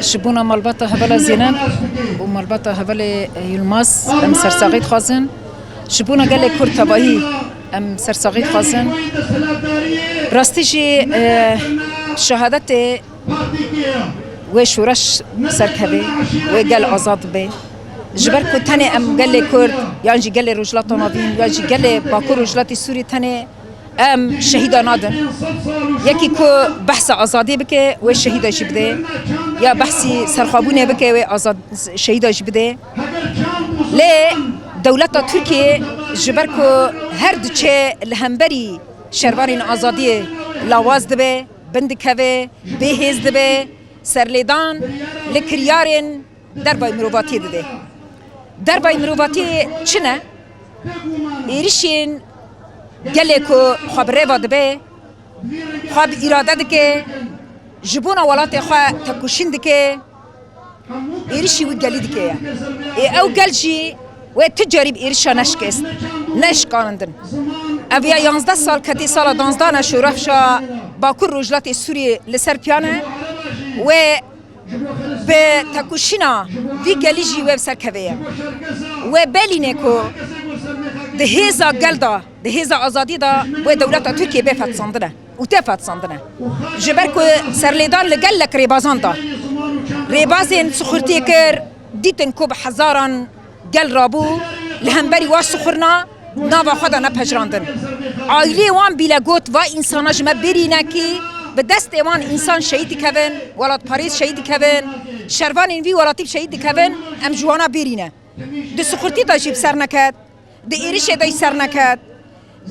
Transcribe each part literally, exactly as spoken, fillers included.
Ji bona malbata hevala Zeynep û malbata hevalê Yilmaz em sersaxî dixwazin. Ji bona gelê Kurd tevahî em sersaxî dixwazin. Rastî jî, e, şehadetê wê şoreş serkeve, wê gel azad be. Ji ber ku tenê em gelê Kurd, yan jî gelê Rojhilata Navîn, yan jî gelê Bakur Rojhilatê Sûrî tenê em şehîda nadin. Yekî ku behsa azadiyê bike, wê şehîda jî bide. Ya behsî serxwebûnê bike, wê azad-, şehîda jî bide. Lê dewleta Tirkiyê ji ber ku her diçe li hemberî şervanên azadiyê lawaz dibe, bin dikeve, bêhêz dibe, serlêdan li kiryarên dervayî mirovatiyê dide. Dervayî mirovatiyê çi ne? Êrişên gelê ku xwe bi rêva dibe, xwe bi îrade dike, ji bona welatê xwe tekoşîn dike, êrişî wî gelî dike ye. Ê ew gel jî wê tu carî bi êrişa neşikest, neşikanindin. Ev ya yanzdeh sal ketê sala danzdana şoreşa Bakur Rojhilatê Sûriyê li ser piyan e. Wê bi tekoşîna vî gelî jî wê bi ser keve ye. Wê belîne ku di hêza gel de, di hêza azadiyê de wê dewleta Tirkiyê bê fetisandine û tê fetisandine. Ji ber ku serlêdan li gelek rêbazan de, rêbazên sixurtiyê kir, dîtin ku bi hezaran gel rabû, li hemberî wa sixurna, nava xwe de nepejirandin. Aîlê wan bîle got, va însana ji me bêrîne kî bi destê wan însan şehîd dikevin, welatparêz şehîd dikevin, şervanên vî welatî şehîd dikevin, em ji wana bêrîne. Di sixurtî de jî bi ser neket, di êrişê de jî ser neket,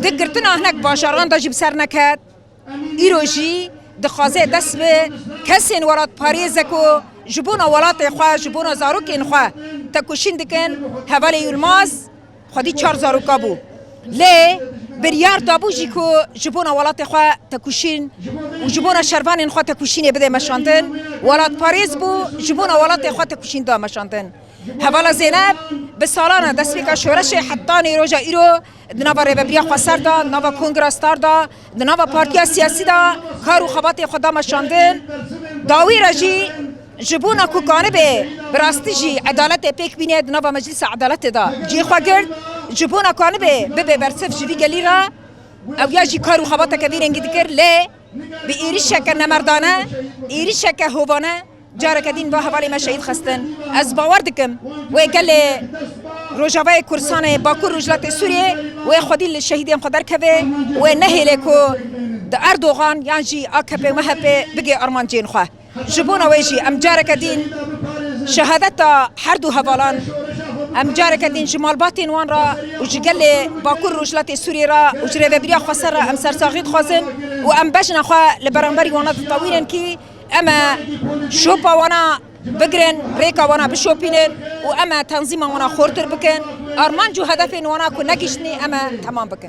di girtina hinek bajaran de jî bi ser neket. Îro jî dixwaze dest bi kesên welatparêze ku ji bona welatê xwe, ji bona zarokên xwe tekoşîn dikin. Hevalê Yilmaz xwedî çar zaroka bû. Lê biryar dabû jî ku ji bona welatê xwe tekoşîn û ji bona şervanên xwe tekoşînê bide meşandin. Welatparêz bû, ji bona welatê xwe tekoşîn da meşandin. Hevala Zeynep bi salan e destpêka şoreşê heta nê roja îro di nava Rêvebiriya Xweser de, di nava Kongra Star de, di nava partiya siyasî de kar û xebatê xwe da meşandin. Dawî re jî ji bona ku kanibe bi rastî jî edaletê pêk bîne di nava Meclisa Edaletê de cihê xwe girt. Ji bona kanibe bibe bersiv ji vî gelî re, ew ya jî kar û xebateke vî rengî dikir, lê bi êrişeke nemerdane, êrişeke hovane, careke din va hevalê me şehîd xistin. Ez bawer dikim wê gelê Rojavayê Kurdistanê, Bakur Rojhilatê Sûriyê, wê xwedî li şehîdên xwe derkeve, wê nehêle ku di Erdogan yan jî A K P û M H P bigê armancên xwe. Ji bona wê jî em careke din şehadeta her du hevalan, em careke din ji malbatên wan re û ji gelê Bakur Rojhilatê Sûriyê re û ji Rêvebiriya Xweser re em sersaxî dixwazin û em bejna xwe li beramberî wana ditewînin kî Em e şopa wana bigirin, rêka wana bişopînin û em e tenzîma wana xortir bikin. Armanc û hedefên wana ku negihiştinê em e temam bikin.